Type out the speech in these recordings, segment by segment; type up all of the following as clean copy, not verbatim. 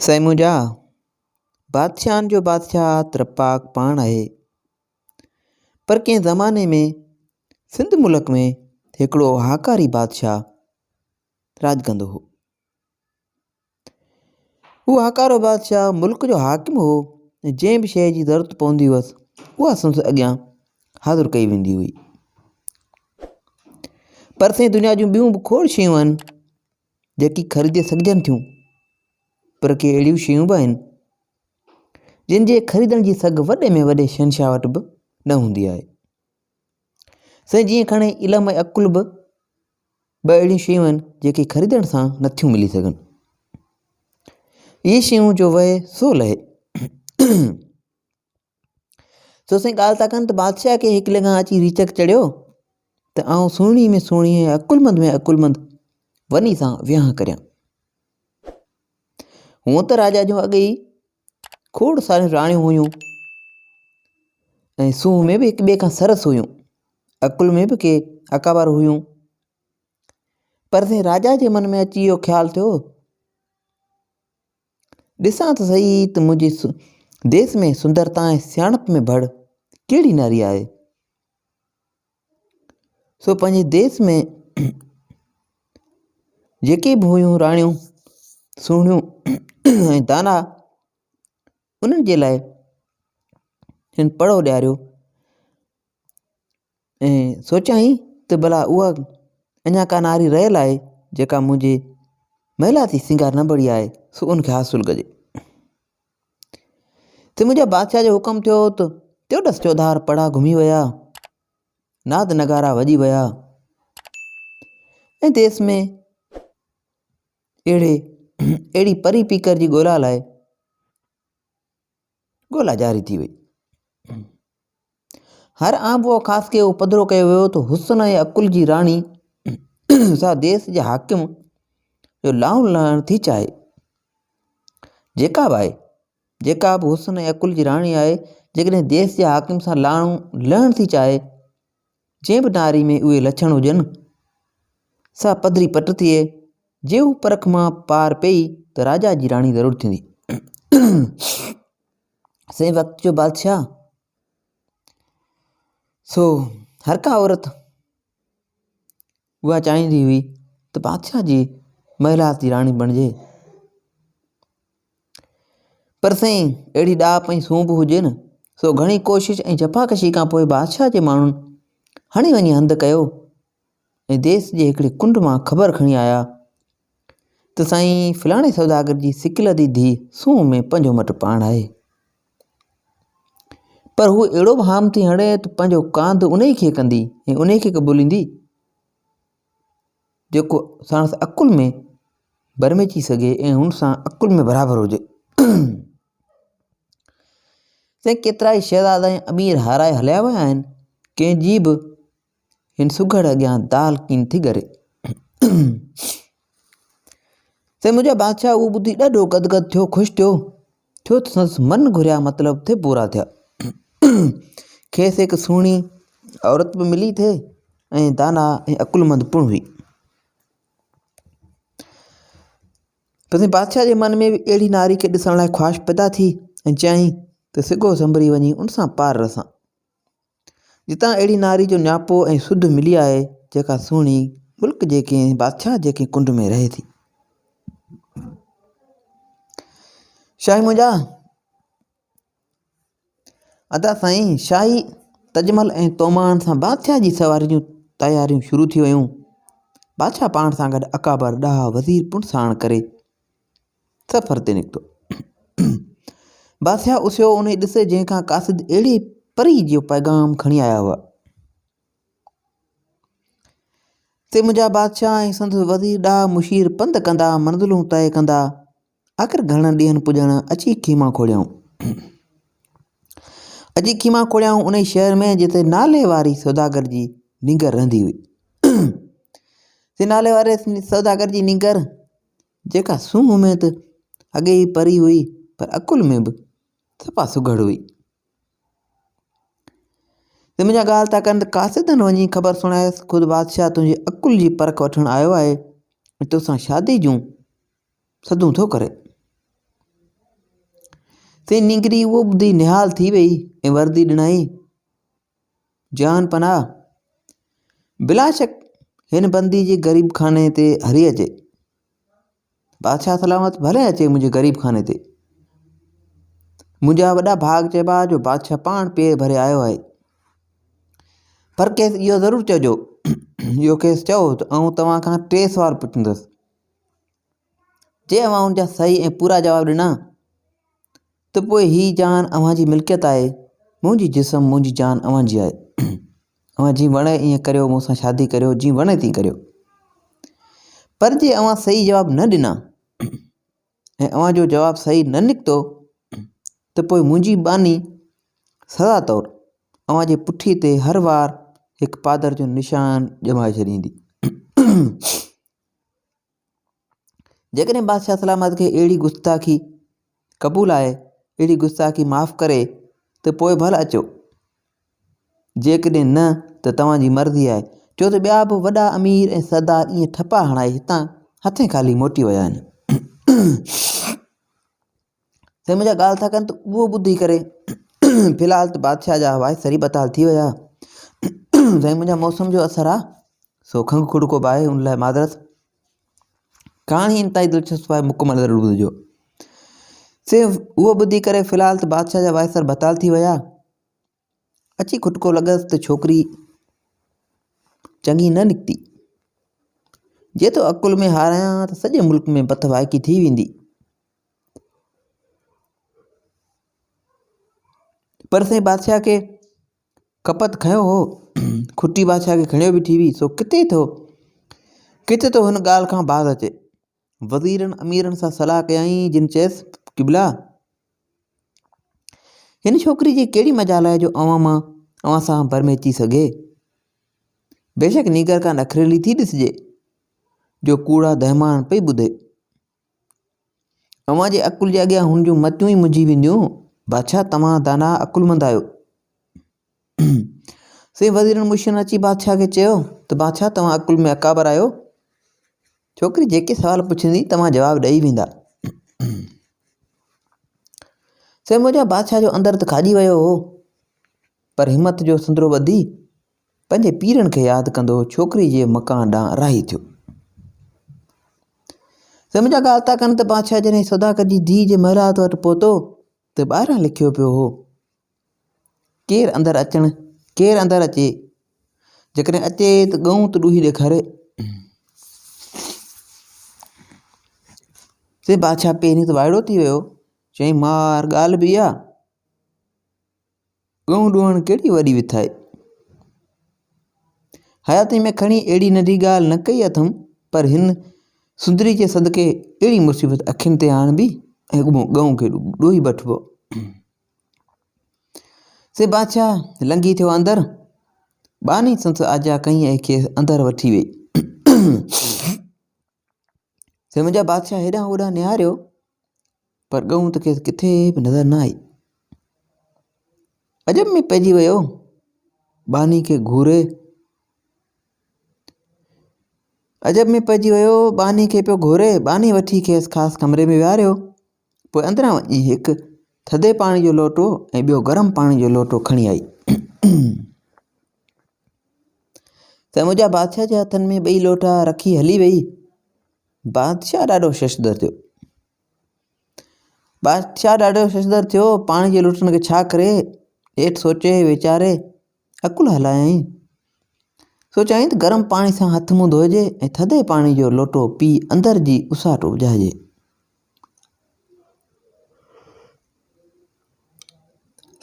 سائين منهنجا، بادشاهن جو بادشاهه ته رب پاڪ پاڻ آهي، پر ڪنهن زماني ۾ سنڌ ملڪ ۾ هڪڙو هاڪاري بادشاهه راڄ ڪندو هو. هو هاڪارو بادشاهه ملڪ جو حاڪم هو ۽ جنهن به شيء جي ضرورت پوندي هئس اها سندس اڳيان حاضر ڪئي ويندي هئي. پر سائين دنيا جون ٻيون به کوڙ شيون آهن جيڪي خريدي سگهجن ٿيون پر ڪي اهڙيون شيون به آهن جن جي خريدڻ جي سگهه وڏي ۾ وڏي شهنشاهه وٽ به نه هوندي آهي. سائين جيئن کڻي علم ۽ عقل به ٻه اهڙيون شيون آهن جيڪي خريدڻ سان نٿيون ملي سگهن. اهي شيون جو وهي سو لهي. سو سائين ڳالهه ٿا ڪن ته بادشاهه کي هڪ لڳان اچي ريچڪ چڙهيو ته آئون سهڻي ۾ سهڻي ۽ عقلمند ۾ عقلمند وني سان ويهان ڪريان. هونء ته راجا جون اڳي ئي کوڙ ساريون راڻيون هيون ۽ سونهن ۾ به هڪ ٻئي کان سرس هيون، عقل ۾ به ڪي اڪابر هيون، پر سائين راجا جي من ۾ اچي اهو خيال ٿيو ڏسان ته سهي ته منهنجي ديس ۾ سندرتا ۽ سياڻپ ۾ ڀڙ ڪهڙي ناري آهي. سو پنهنجي ديس ۾ جيڪي به هيون راڻيون سهڻيون ۽ دانا انهن جي لاء هن پڙهو ڏياريو ۽ سوچيائين ته ڀلا اها اڃا ڪا ناري رهيل آهي جيڪا منهنجي محلاتي سينگار نه بڻي آهي سو ان کي حاصل ڪجي. ته منهنجا بادشاهه جو حڪم ٿيو ته چوڏس چوڌار پڙا گهمي ويا، ناد نغارا وڄي ويا ۽ ديس ۾ اهڙي اهڙي پري پيڪر جي ڳولا لاء ڳولا جاري ٿي وئي. هر عام و خاص کي اهو پڌرو ڪيو ويو ته حسن ۽ عقل جي راڻي سا ديس جي حاڪم جو لائون لهڻ ٿي چاهي. جيڪا به آهي، جيڪا به حسن ۽ عقل جي راڻي آهي، جيڪڏهن ديس جي حاڪم سان لائون لهڻ ٿي چاهي، جنهن به ناري ۾ اهي لڇڻ هجن، سا پڌري پٽ ٿئي، جي هو پرک مان پار پئي ته راجا جي راڻي ضرور ٿيندي. سائين وقت جو بادشاهه سو هر ڪا عورت اها چاهيندي هئي ته بادشاهه جي محلات جي راڻي بڻجي. پر سائين اهڙي ڏاهپ ۽ سونهن به هجي نه، سو گهڻي ڪوشش ۽ جفاڪشي کان پوء بادشاهه جي ماڻهن هڻي وڃي هنڌ ڪيو ۽ ديس جي هڪڙي ڪنڊ مان خبر کڻي آيا ته سائين فلاڻي سوداگر جي سڪيلڌي ڌيء سونهن ۾ پنهنجو مٽ پاڻ آهي. پر هوء اهڙو به هام ٿي هڻي ته پنهنجو ڪانڌ انهيء کي ڪندي ۽ انهيء کي قبوليندي، جيڪو ساڻس عقل ۾ برميچي سگهي ۽ هن سان عقل ۾ برابر هجي. سائين ڪيترائي شهزادا ۽ امير هارائي هليا ويا آهن، ڪنهن جي به هن سگهڙ اڳيان دال ڪين ٿي ڳري. سائين منهنجا بادشاهه اهو ٻڌي ڏاڍو گدگد ٿيو، خوش ٿيو، ٿيو ته سندس من گهريا مطلب ٿي پورا ٿيا. کيس هڪ سهڻي عورت به ملي ٿي ۽ داناء ۽ عقلمند پڻ هئي. پسين بادشاهه جي من ۾ به اهڙي ناري کي ڏسڻ لاء خواهش پيدا ٿي ۽ چيائين ته سگهو سنڀري وڃي ان سان پار رسان. جتان اهڙي ناري جو نياپو ۽ سڌ ملي آهي، جيڪا سهڻي ملڪ جي ڪنهن بادشاهه جي ڪنهن ڪنڊ ۾ رهي ٿي. شاهي منهنجا ادا سائين شاهي تجمل ۽ تومان سان بادشاهه جي سواري جون تياريون شروع ٿي ويون. بادشاهه پاڻ سان گڏ اڪابر، ڏاها، وزير پڻ ساڻ ڪري سفر تي نڪتو. بادشاهه اسهيو انهي ڏس جنهن کان قاصد اهڙي پري جو پيغام کڻي آيا هئا. سي منهنجا بادشاهه ۽ سندس وزير ڏاها مشير پنڌ ڪندا منزلون طئي ڪندا آخر گهڻن ڏينهن پڄاڻان اچي خيما کوڙيائون. اچي خيما کوڙيائون انهي شهر ۾ جتي نالي واري سوداگر جي نينگر رهندي هئي. سي نالي واري سوداگر جي نينگر جيڪا سونهن ۾ ته اڳي ئي پري هئي پر عقل ۾ به صفا سگهڙ هئي. ته منهنجا ڳالهه ٿا ڪن ته قاصدن وڃي خبر سڻايس خود بادشاهه تنهنجي عقل جي پرک وٺڻ آيو آهي ۽ توسان شادي جون سڌون ٿو ڪري. سي نينگري اهو ٻڌي نهال ٿي وئي ۽ وردي ڏنائين، جان پناهه! بلاشڪ هن بندي جي غريب خاني تي هلي اچي. بادشاهه سلامت ڀلي اچي منهنجي غريب خاني تي. منهنجا وڏا ڀاڳ چئبا جو بادشاهه پاڻ پير ڀري آيو آهي. پر کيس اهو ضرور چئجو، اهو کيس چئو ته آئون توهان کان ٽي سوال پڇندس. جي اوهان ان جا صحيح ۽ پورا جواب ڏنا ته پوء هي جان اوهان جي ملڪيت آهي، منهنجي جسم منهنجي جان اوهان جي آهي. اوهان جيئن وڻي ائين ڪريو، مون سان شادي ڪريو، جيئن وڻي تيئن ڪريو. پر جي اوهان صحيح جواب نه ڏنا ۽ اوهان جو جواب صحيح نه نڪتو ته پوء منهنجي ٻانهي سزا طور اوهان جي پٺي تي هر وار هڪ پادر جو نشان ڄمائي ڇڏيندي. جيڪڏهن بادشاهه سلامت کي اهڙي گستاخي قبول آهي، اهڙي گستاخي معاف ڪري ته پوء ڀل اچو، جيڪڏهن نه ته توهان جي مرضي آهي، ڇو ته ٻيا به وڏا امير ۽ سردار ائين ٺپا هڻائي هتان هٿين خالي موٽي ويا آهن. سائين منهنجا ڳالهه ٿا ڪن ته اهو ٻڌي ڪري في الحال ته بادشاهه جا هوا سري بتال ٿي ويا. سائين منهنجا موسم جو اثر آ سو کنگهه کڙڪو به آهي ان لاء معذرت. ڪهاڻي انتهائي دلچسپ آهي مڪمل ضرور ٻڌجو. سي اهو ٻڌي ڪري في الحال ته بادشاهه جا وائسر بتال ٿي ويا. اچي کٽڪو لڳس ته ڇوڪري چڱي نه نڪتي. جي تو عقل ۾ هارايان ته سڄي ملڪ ۾ بت وائکي ٿي ويندي. پر سائين بادشاهه کي کپت کنيو هو، کٽي بادشاهه کي کڻيو بيٺي هئي، سو ڪٿي ٿو ڪٿي ٿو هن ڳالهه کان باز اچي. وزيرن اميرن سان صلاح ڪيائين، جن چيس، قبلا! هن ڇوڪري جي ڪهڙي مجال آهي جو اوهان مان اوهان سان برميچي سگهي. بيشڪ نينگر ڪا نخريلي ٿي ڏسجي، جو ڪوڙا دهمان پئي ٻڌي. اوهان جي عقل جي اڳيان هن جون متيون ئي منجهي وينديون. بادشاهه توهان داناء عقلمند آهيو. سي وزيرن مشيرن اچي بادشاهه کي چيو ته بادشاهه توهان عقل ۾ اڪابر آهيو. ڇوڪري جيڪي سوال پڇندي توهان جواب ڏئي ويندا. سي منهنجا بادشاهه جو اندر ته کاڄي ويو هو پر همت جو سندرو ٻڌي پنهنجي پيرن کي ياد ڪندو ڇوڪري جي مڪان ڏانهن راهي ٿيو. سمجهه ڳالهه ٿا ڪن ته بادشاهه جڏهن سوداگر جي ڌيء جي محلات وٽ پهتو ته ٻاهران لکيو پيو هو، ڪير اندر اچڻ ڪير اندر اچي، جيڪڏهن اچي ته ڳئون ته ڏوهي ڏيکاري. سي بادشاهه پهرين ته وائڙو ٿي ويو، چيائين مار ڳالهه به اها. ڳئون ڏوهڻ ڪهڙي وڏي وٿ آهي. حياتيء ۾ کڻي اهڙي ننڍي ڳالهه نه ڪئي اٿم، پر هن سندري جي صدقي اهڙي مصيبت اکين تي آڻبي ۽ ڳئون کي ڏوهي وٺبو. سي بادشاهه لنگهي ٿيو اندر، ٻانهي سندس آجيان ڪئي ۽ کيس اندر وٺي وئي. سي منهنجا بادشاهه هيڏانهن هوڏانهن نهاريو، پر ڳئون ته کيس ڪٿي به نظر نه آئي. عجب ۾ پئجي ويو. ٻانهي کي گهوري عجب ۾ پئجي ويو. ٻانهي کي پيو گهوري. ٻانهي وٺي کيس خاص ڪمري ۾ ويهاريو. پوء اندران وڃي هڪ ٿڌي پاڻي جو لوٽو ۽ ٻيو گرم پاڻي جو لوٽو کڻي آئي. ته منهنجا بادشاهه جي هٿن ۾ ٻئي لوٽا رکي هلي وئي. بادشاهه ڏاڍو ششدر ٿيو. بادشاهه ڏاڍو ششدر ٿيو، پاڻي جي لوٽن کي ڇا ڪري؟ هيٺ سوچي ويچاري عقل هلايائين. سوچيائين ته گرم پاڻي سان هٿ منهن ڌوئجي ۽ ٿڌي پاڻي جو لوٽو پي اندر جي اساٽ اجهائجي.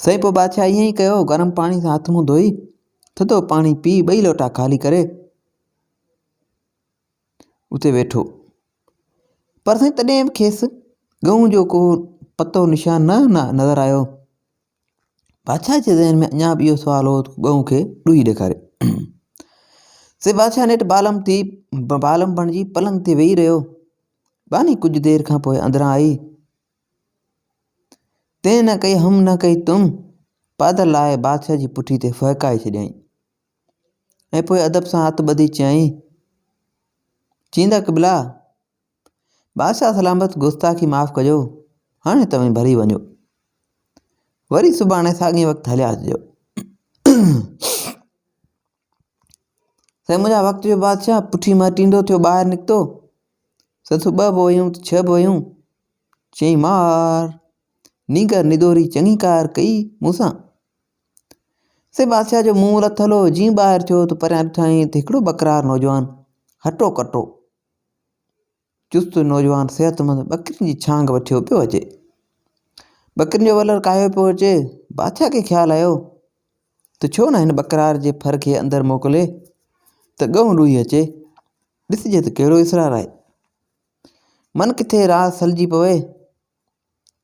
سائين پوء بادشاهه ائين ئي ڪيو، گرم پاڻي سان هٿ منهن ڌوئي، ٿڌو پاڻي پي ٻئي لوٽا خالي ڪري اتي ويٺو. پر سائين تڏهن به کيس ڳئون جو ڪو پتو نشان نه نظر آيو. بادشاهه جي ذهن ۾ اڃا به اهو سوال هو ته ڳئون کي ڏوهي ڏيکاري. سي بادشاهه نيٺ بالم ٿي بالم بڻجي پلنگ تي ويهي رهيو. ٻانهي ڪجهه دير کان پوء اندران آئي. تنهن نه ڪئي هم نه ڪئي تم، پادر لاهي بادشاهه جي پٺي تي ڦهڪائي ڇڏيائين ۽ پوء ادب سان هٿ ٻڌي چيائين، چيندا قبلا! بادشاهه سلامت گستاخي معاف ڪجو، هاڻي توهين ڀلي وڃو. وري سڀاڻي ساڳئي وقت هليا اچجو. سائين منهنجا وقت جو بادشاهه پٺي مهٽيندو ٿيو ٻاهر نڪتو. سس ٻه به ويون ته ڇهه به ويون. چيائين مار نينگر ندوري چڱي ڪار ڪئي مون سان. سائين بادشاهه جو منهن لٿل هو جيئن ٻاهر ٿيو ته پريان ڏٺائين ته هڪڙو ٻڪرار نوجوان هٽو ڪٽو چست نوجوان صحتمند ٻڪرين جي ڇانگ وٺيو پيو اچي. ٻڪرين جو ولر ڪاهيو پيو اچي. بادشاهه کي خيال آيو ته ڇو نه هن ٻڪرار جي ڦر کي اندر موڪلي ته ڳئون ڏوهي اچي، ڏسجي ته ڪهڙو اسرار آهي. من ڪٿي راز سلجي پوي.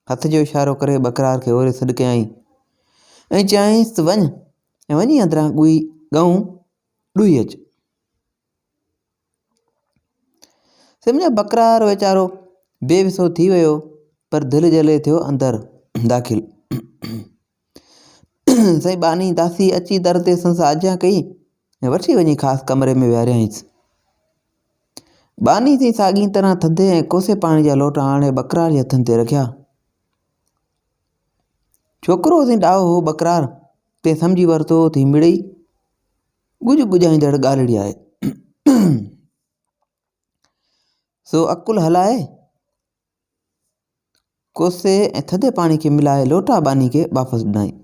هٿ جو اشارو ڪري ٻڪرار کي اوري سڏ ڪيائين ۽ چيائينس ته وڃ ۽ وڃي اندران ڳوئي ڳئون ڏوهي اچ. سمجهه ٻڪرار ويچارو بي وسو ٿي ويو پر دل جلي ٿيو اندر داخل. سائين ٻانهي داسي اچي در تي سنس آجيان ڪئي ۽ وٺي وڃي خاص ڪمري ۾ ويهاريائينس. ٻانهي سائين ساڳي طرح ٿڌي ۽ ڪوسي پاڻي جا لوٽا آڻي ٻڪرار جي هٿن تي رکيا. ڇوڪرو سائين ڏاهو هو ٻڪرار تنهن سمجهي ورتو ته هي مڙئي ڳجهه ڳجهائيندڙ ڳالهڙي آهي. سو عقل هلائي ڪوسي ۽ ٿڌي پاڻي کي ملائي لوٽا ٻانهي کي واپس ڏنائين.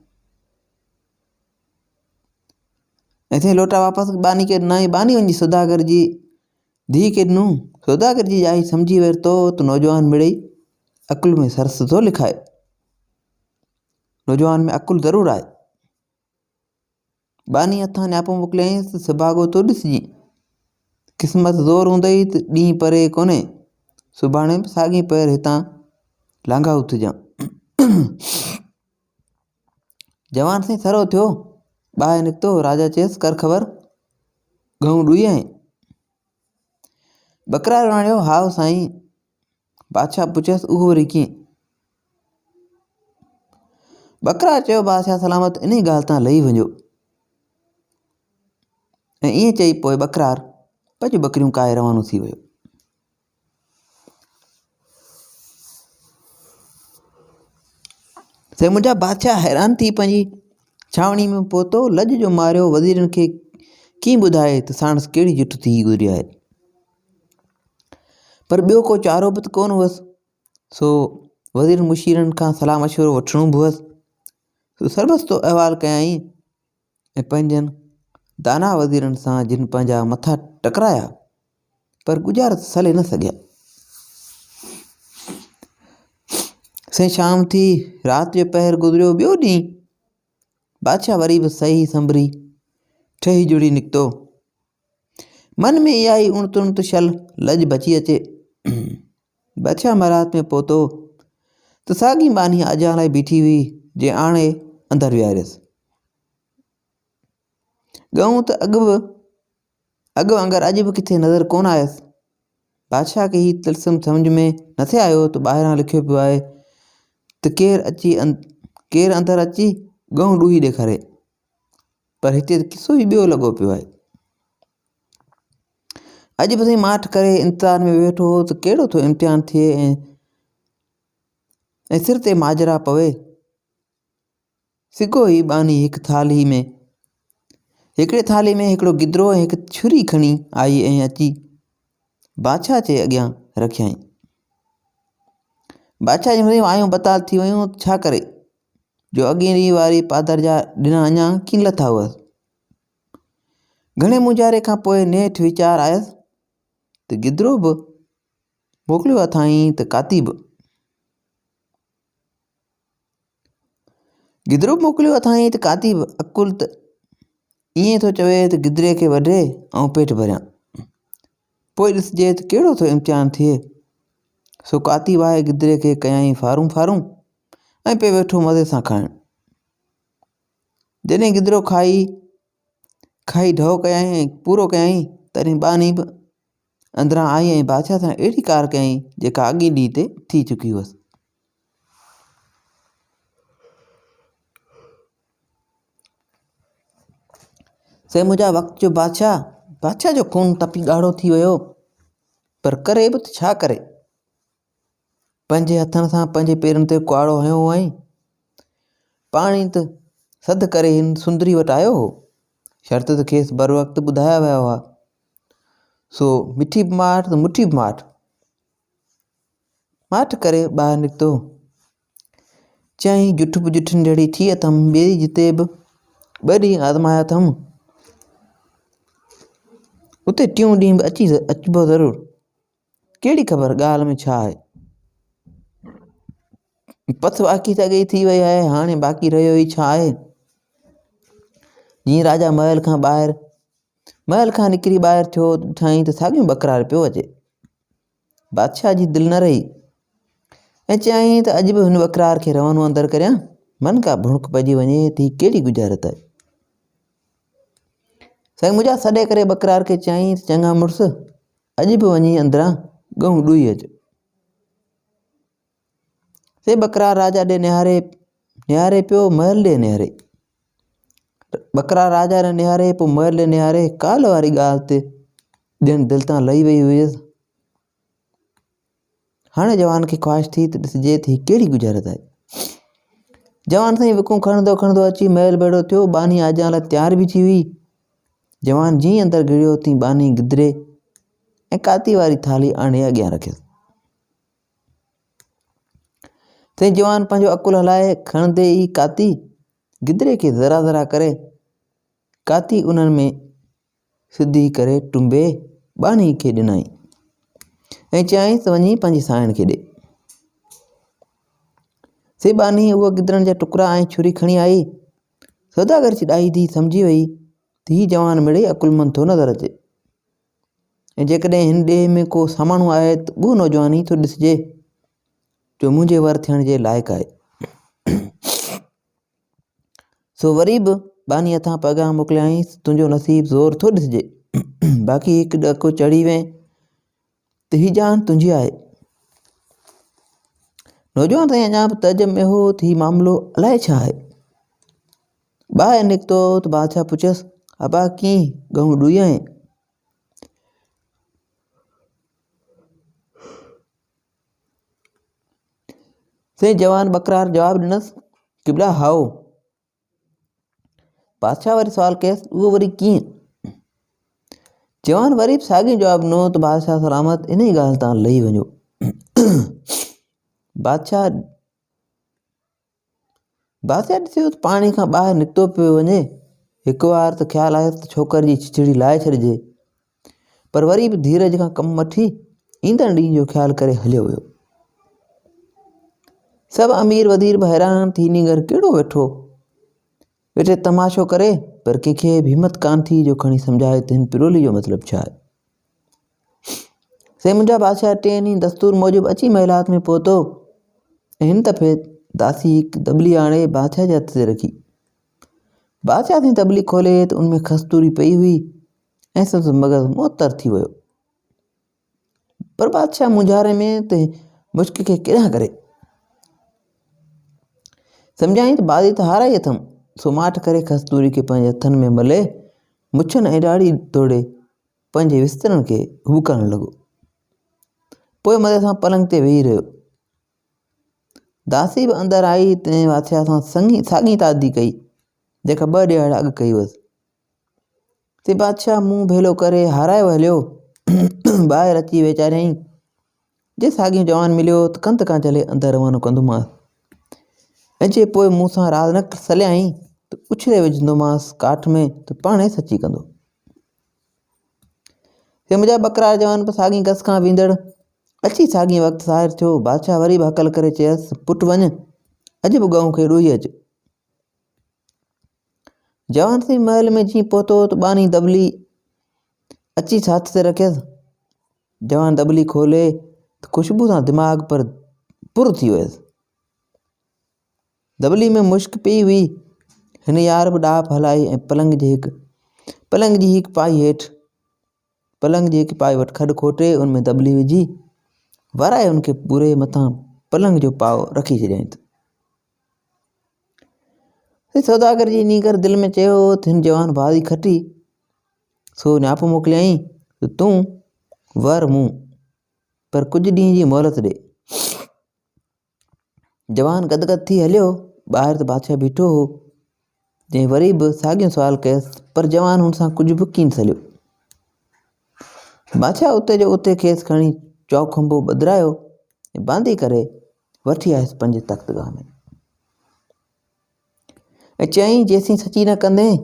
۽ سائين لوٽا واپس ٻانهي کي ڏنائين ٻانهي وڃي سوداگر جي ڌيء کي ڏنو سوداگر جي ڄائي سمجهي ورتو ته نوجوان مڙئي عقل ۾ سرس ٿو لکائي نوجوان ۾ عقل ضرور آهي ٻانهي هٿان نياپو موڪليائينس ته سڀاڳو ٿو ڏسجين. قسمت زور هوندئي ته ڏينهن پري ڪونهي، سڀاڻي به ساڳئي پهر هتان لانگهائو ٿجان. جوان سائين سرهو ٿيو، ٻاهر نڪتو، راجا چيس ڪر خبر، گهون ڏوئي آئين؟ ٻڪرار وراڻيو، هائو سائين. بادشاهه پڇيس، اهو وري ڪيئن؟ ٻڪرار چيو، بادشاهه سلامت انهي ڳالهه تان لهي وڃو. ۽ ائين چئي پوء ٻڪرار پنهنجون ٻڪريون ڪاهي روانو ٿي ويو. سائين منهنجا بادشاهه حيران ٿي پنهنجي ڇانوڻي ۾ پهتو لڄ جو ماريو وزيرن کي ڪيئن ٻڌائي ته ساڻس ڪهڙي جٺ ٿي گذري آهي پر ٻيو ڪو چارو به ته ڪونه هئس سو وزيرن مشيرن کان صلاح مشورو وٺڻو به هئس سو سربستو احوال ڪيائين ۽ پنهنجن دانا وزيرن سان جن پنهنجا مٿا ٽڪرايا پر ڳجهارت سلي نه سگهيا. سائين شام ٿي رات جو پهر گذريو ٻيو ڏينهن بادشاهه وري به صحيح سنڀري ٺهي جڙي نڪتو من ۾ اها ئي اڻ تڻ ته شل لڄ بچي اچي. بادشاهه محلات ۾ پهتو ته ساڳي ٻانهي آجيان لاء بيٺي هئي، جنهن آڻي اندر ويهاريس. ڳئون ته اڳ به اڳ وانگر اڄ به ڪٿي نظر ڪونه آيس. بادشاهه کي هي طلسم سمجهه ۾ نٿي آيو ته ٻاهران لکيو پيو آهي ته ڪير اچي ڪير اندر اچي ڳئون ڏوهي ڏيکاري. پر هتي ته قصو ئي ٻيو لڳو پيو آهي. اڄ به سائين ماٺ ڪري انتظار ۾ ويٺو هو ته ڪهڙو ٿو امتحان ٿئي ۽ سر تي ماجرا پوي. سگهو ئي ٻانهي هڪ ٿالهي ۾ هڪڙي ٿالهي ۾ هڪڙو گدرو ۽ هڪ ڇري کڻي آئي ۽ اچي بادشاهه جي اڳيان رکيائين. بادشاهه جون وايون بتال ٿي ويون ته ڇا ڪري. جو اڳئين ڏينهن واري پادر جا ڏنا اڃا ڪين لٿا هئس. گهڻي مونجهاري کان پوء نيٺ ويچار آيس ته گدرو به موڪليو اٿائين ته ڪاتي به. گدرو به موڪليو اٿائين ته ڪاتي به. عقل ته ائين ٿو چوي ته گدري کي وڍي آئون پيٽ ڀريان. پوء ڏسجي ته ڪهڙو ٿو امتحان ٿئي. سو ڪاتي واهي گدري کي ڪيائين ڦارون ڦارون ۽ پوء ويٺو مزي سان کائڻ. جڏهن گدرو کائي کائي ڍؤ ڪيائين ۽ پورو ڪيائين تڏهن ٻانهي به اندران آئي ۽ بادشاهه سان اهڙي ڪار ڪيائين جيڪا اڳئين ڏينهن تي ٿي چڪي هئس. سي منهنجا وقت جو بادشاهه بادشاهه جو خون تپي ڳاڙهو ٿي ويو پر ڪري به ته ڇا ڪري پنهنجي هٿن سان پنهنجي پيرن تي ڪهاڙو هنيو هئائين. پاڻي ته سڌ ڪري هن سندري وٽ آيو هو. شرط ته کيس بروقت ٻڌايا ويا هئا. سو مٺي به ماٺ ته مٺي به ماٺ. ماٺ ڪري ٻاهر نڪتو. چيائين جٺ به جٺن جهڙي ٿي اٿم، ٻئي جتي به ٻه ڏينهن آزمايا اٿم، اتي ٽيون ڏينهن به اچي اچبو ضرور. ڪهڙي خبر ڳالهه ۾ ڇا آهي. پٿ باقي ته اڳي ئي ٿي وئي آهي، هاڻي باقي رهيو ئي ڇا آهي. جيئن راجا محل کان ٻاهر محل کان نڪري ٻاهر ٿيو ڏٺائين ته ساڳيون ٻڪرار پيو اچي. بادشاهه جي دل نه رهي ۽ چيائين ته اڄ به هن ٻڪرار کي روانو اندر ڪريان، من ڪا ڀڻڪ پئجي وڃي ته هي ڪهڙي ڳجهارت آهي. سائين منهنجا سڏي ڪري ٻڪرار کي چيائين ته چڱا مڙس اڄ به وڃي اندران ڳئون ڏوئي اچ. سي ٻڪرار راجا ڏي نهاري نهاري پيو محل ڏي نهاري. ٻڪرار راجا ڏي نهاري پوء محل ڏي نهاري ڪالهه واري ڳالهه تي ڄڻ دل تان لهي وئي هيس. هاڻي جوان کي خواهش ٿي ته ڏسجي ته هي ڪهڙي ڳجهارت آهي. جوان سائين وکون کڻندو کڻندو اچي محل ڀيڙو ٿيو. ٻانهي آجيان لاء تيار بيٺي هئي. جوان جيئن اندر گهڙيو تيئن ٻانهي گدري ۽ ڪاتي واري ٿالهي آڻي اڳيان رکيس. تنهن جوان پنهنجو عقل هلائي کڻندي ئي ڪاتي گدري کي ذرا ذرا ڪري ڪاتي انهن ۾ سڌي ڪري ٽنبي ٻانهي کي ڏنائين ۽ چيائينس ته وڃي پنهنجي سائڻ کي ڏي. سي ٻانهي اهي گدرن جا ٽڪرا ۽ ڇري کڻي آئي. سوداگر جي ڏاهي ڌيء سمجهي وئي ته هي جوان مڙئي عقلمند ٿو نظر اچي ۽ جيڪڏهن هن ڏيهه ۾ ڪو ساماڻو آهي ته اهو نوجوان ئي ٿو ڏسجي جو منهنجي ور ٿيڻ جي لائق آهي. سو وري به ٻانهي هٿان پيغام موڪليائينس، تنهنجو نصيب زور ٿو ڏسجي، باقي هڪ ڏاڪو چڙهي وئين ته هي جان تنهنجي آهي. نوجوان سائين اڃا به تعجب ۾ هو ته هي معاملو الائي ڇا آهي. ٻاهر نڪتو ته بادشاهه پڇيس، ابا ڪيئن ڳئون ڏوئي آهين؟ سائين جوان ٻڪرار جواب ڏنس، قبلا هائو. بادشاهه وري سوال ڪيس، اهو وري ڪيئن؟ جوان وري به ساڳيو جواب ڏنو ته بادشاهه سلامت انهي ڳالهه تان لهي وڃو. بادشاهه بادشاهه ڏسيو ته پاڻي کان ٻاهر نڪتو پيو وڃي. هڪ وار ته خيال آيس ته ڇوڪر جي ڇچڙي لاهي ڇڏجي، پر وري به ڌيرج کان ڪم وٺي ايندڙ ڏينهن جو خيال ڪري هليو ويو. سڀ امير وزير به حيران ٿي نينگر ڪهڙو ويٺو ويٺي تماشو ڪري، پر ڪنهن کي به همت ڪانه ٿي جو کڻي سمجهائي ته هن پرولي جو مطلب ڇا آهي. سي منهنجا بادشاهه ٽئين ڏينهن دستور موجب اچي محلات ۾ پهتو ۽ هن دفعي داسي هڪ دٻلي آڻي بادشاهه جي هٿ تي رکي. بادشاهه سائين دٻلي کولي ته ان ۾ کستوري پئي هئي ۽ سندس مغز معطر ٿي ويو. پر بادشاهه مونجهاري ۾ ته مشڪ کي ڪيڏانهن ڪري. سمجهيائين ته بازي ته هارائي اٿم، سو ماٺ ڪري کستوري کي پنهنجي هٿن ۾ ملي مڇن ۽ ڏاڙهي توڙي پنهنجي وسترن کي هٻڪارڻ لڳو. پوء مزي سان پلنگ تي ويهي رهيو. داسي به اندر آئي تنهن بادشاهه سان سڱي ساڳي تعدي ڪئي جيڪا ٻه ڏهاڙا اڳ ڪئي هئس. سي بادشاهه منهن ڀيلو ڪري هارايو هليو. ٻاهر اچي ويچاريائين جي ساڳيون جوان مليو ته ڪنڌ کان جهلي اندر روانو ڪندومانس ۽ جي پوء مون سان راز نه سليائين ته اڇلي وجهندومانس ڪاٺ ۾ ته پاڻهي سچي ڪندو. هي منهنجا ٻڪرار جوان به ساڳئي گس کان ويندڙ اچي ساڳئي وقت ظاهر ٿيو. بادشاهه وري به هڪل ڪري چيس، پٽ وڃ، اڄ به ڳئون کي ڏوهي اچ. جوان سائين محل ۾ جيئن پهتو ته ٻانهي دٻلي اچي ڇات تي رکيس. جوان دٻلي کولي ته خوشبو سان دماغ پر پر ٿي ويس. دٻلي ۾ مشڪ پيئي هئي. هن يار به ڏاهپ هلائي ۽ پلنگ جي هڪ پلنگ جي هڪ پائي هيٺ پلنگ جي هڪ پائي وٽ کڏ کوٽي ان ۾ دٻلي وجهي ورائي ان کي پوري مٿان پلنگ جو پائو رکي ڇڏيائين. سوداگر جي نينگر دل ۾ چيو ته هن جوان بازي کٽي سو نياپو موڪليائين ته تون ور مون پر ڪجهه ڏينهن جي مهلت ڏي. جوان گد گد ٿي هليو. ٻاهر ته بادشاهه بيٺو هو، جنهن وري به ساڳيو سوال ڪيس، پر جوان هن سان ڪجهه به ڪين سليو. بادشاهه اتي جو اتي کيس کڻي چؤکنڀو ٻڌرايو ۽ باندي ڪري وٺي آيس پنهنجي تختگاهه ۾. ۽ چيائين، جيسين سچي نه ڪندين،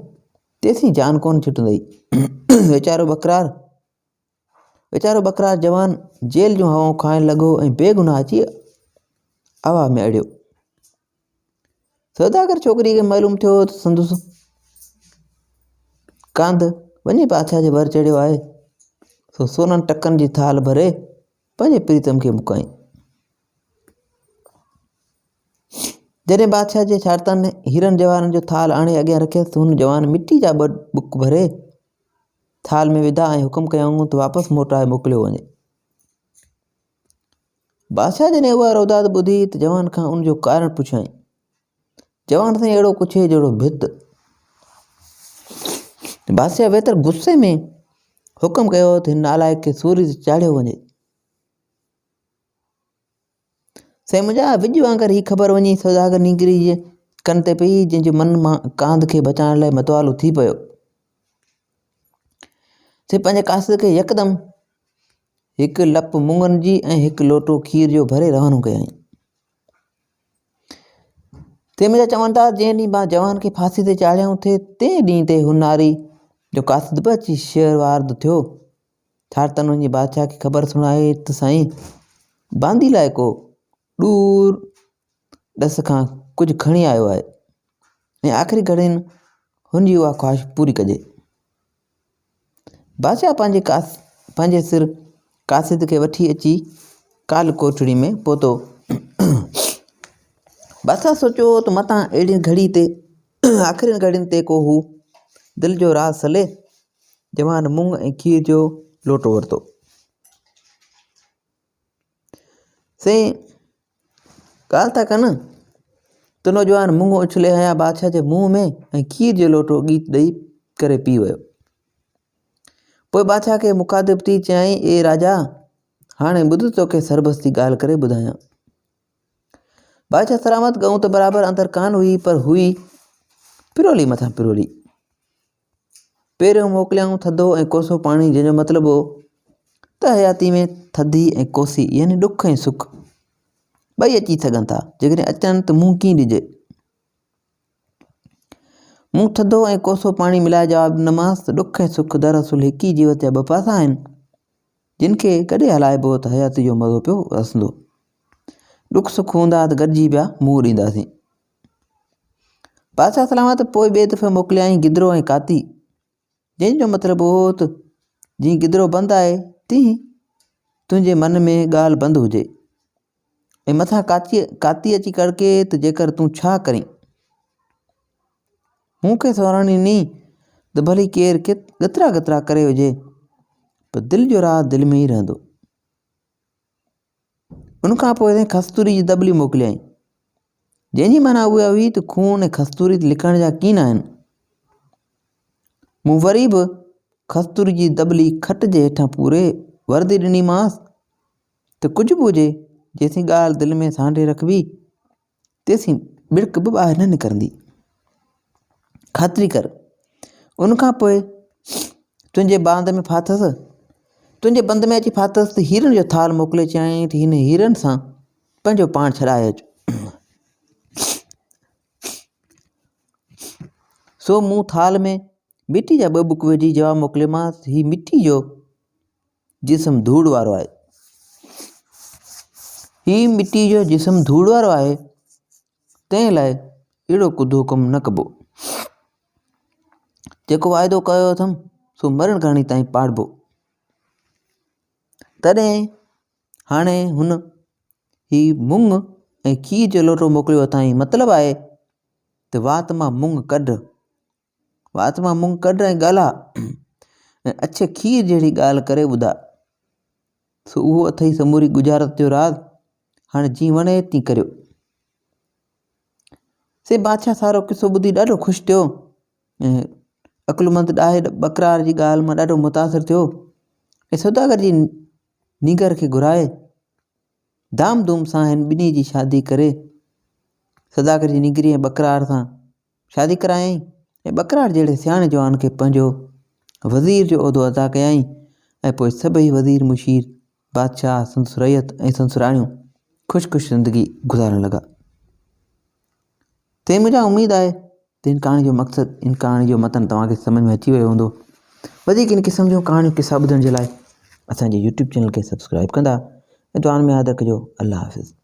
تيسين جان ڪونه ڇٽندئي. ويچارو ٻڪرار ويچارو ٻڪرار جوان جيل جون هوائون کائڻ لڳو ۽ بيگناهه اچي هوا ۾ اڙيو. سوداگر ڇوڪري کي معلوم ٿيو ته سندس ڪانڌ وڃي بادشاهه جي ور چڙهيو آهي، سو سونن ٽڪن جي ٿالهه ڀري پنهنجي پريتم کي مڪائين. جڏهن بادشاهه جي شارتن هيرن جواهرن جو ٿالهه آڻي اڳيان رکيس ته هن جوان مٽي جا ٻه ٻڪ ڀري ٿالهه ۾ وڌا ۽ حڪم ڪيائون ته واپس موٽائي موڪليو وڃي. بادشاهه جڏهن اها روداد ٻڌي ته جوان کان ان جو ڪارڻ پڇيائين. جوان سائين اهڙو ڪڇي جهڙو ڀت. بادشاهه ويتر غصي ۾ حڪم ڪيو ته هن نالائق کي سوري تي چاڙهيو وڃي. سائين منهنجا وڄ وانگر هي خبر وڃي سوداگر نينگري جي ڪن تي پئي جنهن جو من مان ڪانڌ کي بچائڻ لاء متوالو ٿي پيو. سي پنهنجي قاصد کي يڪدم هڪ لپ مڱن جي ۽ هڪ لوٽو کير جو ڀري روانو ڪيائين. تنهن منهنجا چون ٿا جنهن ڏينهن مان جوان کي ڦاسي تي چاڙهيائون ٿي تنهن ڏينهن تي هن ناري جو قاصد به اچي شهر وارد ٿيو. ٿارتن وڃي بادشاهه کي خبر سڻائي ته سائين باندي لاء ڪو ڏور ڏس کان ڪجهه کڻي آيو آهي ۽ آخري گهڙين هن جي اها خواهش پوري ڪجي. بادشاهه پنهنجي قاص پنهنجي سر قاصد کي وٺي اچي ڪال ڪوٺڙي ۾ پهتو. بادشاهه سوچيو ته متان اهڙي گهڙي تي آخرين گهڙين تي ڪو هو دل جو راز سلي. جوان مڱ ۽ کير جو لوٽو ورتو. سائين ڳالهه ٿا ڪن ته نوجوان مڱ اڇلي هنيا بادشاهه جي منهن ۾ ۽ کير جو لوٽو ڳيت ڏئي ڪري پي ويو. پوء بادشاهه کي مخاطب ٿي چيائين اي راجا هاڻي ٻڌ توکي سربستي ڳالهه ڪري ٻڌايان. بادشاهه سلامت ڳئون ته برابر اندر ڪانه هئي پر هئي پرولي مٿان پرولي. پهريون موڪليائون ٿڌو ۽ ڪوسو پاڻي جنهن جو مطلب هو ته حياتي ۾ ٿڌي ۽ ڪوسي يعني ڏک ۽ سک ٻئي اچي سگهن ٿا جيڪڏهن اچن ته منهن ڪيئن ڏجي. مون ٿڌو ۽ ڪوسو پاڻي ملائي جواب ڏنومانس ته ڏک ۽ سک دراصل هڪ ئي جيوت جا ٻه پاسا آهن جن کي گڏي هلائبو ته حياتي جو مزو پيو رسندو. ڏک سک هوندا ته گڏجي پيا منهن ڏينداسين. بادشاهه سلامت پوء ٻئي دفعي موڪليائين گدرو ۽ ڪاتي، جنهن جو مطلب هو ته جيئن گدرو بند آهي تيئن تنهنجي من ۾ ڳالهه بند هجي ۽ مٿان ڪاتي ڪاتي اچي ڪڙڪي ته جيڪر تون ڇا ڪرين. مون کيس وراڻي ڏني ته ڀلي ڪير ڳترا ڳترا ڪري وجهي پر دل جو راز دل ۾ ئي رهندو. ان کان پوء سائين کستوري جي دٻلي موڪليائين، جنهن جي معنيٰ اها هئي ته خون ۽ کستوري ته لڪڻ جا ڪين آهن. مون وري به کستوري جي دٻلي کٽ جي هيٺان پوري وردي ڏنيمانس ته ڪجهه به هجي جيسين ڳالهه دل ۾ سانڍي رکبي تيسين ٻڙڪ به ٻاهر نه نڪرندي. خاطري ڪر. ان کان پوء تنهنجي باند ۾ ڦاٿس، تنهنجي بند ۾ اچي ڦاٿس ته هيرن جو ٿالهه موڪلي چيائين ته هن هيرن سان پنهنجو پاڻ ڇڏائي اچ. سو مون ٿالهه ۾ مٽي جا ٻه ٻڪ وجهي جواب موڪليومانس هي مٽي جو جسم ڌوڙ وارو آهي. هي مٽي جو جسم ڌوڙ وارو آهي، تنهن لاء اهڙو ڪڌو ڪم نه ڪبو. جيڪو واعدو ڪيو اٿم، سو مرڻ گهڻي تائين پاڙبو. تڏهن هاڻي هن هي مڱ ۽ کير جو لوٽو موڪليو اٿائين، مطلب آهي ته وات مان مڱ ڪڍ. وات مان منهن ڪڍ ۽ ڳالهاء ۽ اڇي کير جهڙي ڳالهه ڪري ٻڌاء. سو اهو اٿئي سموري ڳجهارت جو راز، هاڻي جيئن وڻي تيئن ڪريو. سي بادشاهه سارو قصو ٻڌي ڏاڍو خوش ٿيو ۽ عقلمند ڏاهي ٻڪرار جي ڳالهه مان ڏاڍو متاثر ٿيو ۽ سوداگر جي نينگر کي گهرائي ڌام ڌوم سان هن ٻنهي جي شادي ڪري سوداگر جي نينگري ۽ ٻڪرار سان شادي ڪرايائين ۽ ٻڪرار جهڙي سياڻي جوان کي پنهنجو وزير جو عهدو عطا ڪيائين ۽ پوء سڀئي وزير مشير، بادشاهه، سندس رعيت ۽ سندس راڻيون خوش خوش زندگي گذارڻ لڳا. تنهن منهنجا اميد آهي ته ان ڪهاڻي جو مقصد ان ڪهاڻي جو متن توهان کي سمجھ ۾ اچي ويو هوندو. وڌيڪ ان قسم جون ڪهاڻيون قصا ٻڌڻ جي لاء اسان جي يوٽيوب چينل کي سبسڪرائب ڪندا ۽ دعائن ۾ ياد رکجو. الله حافظ.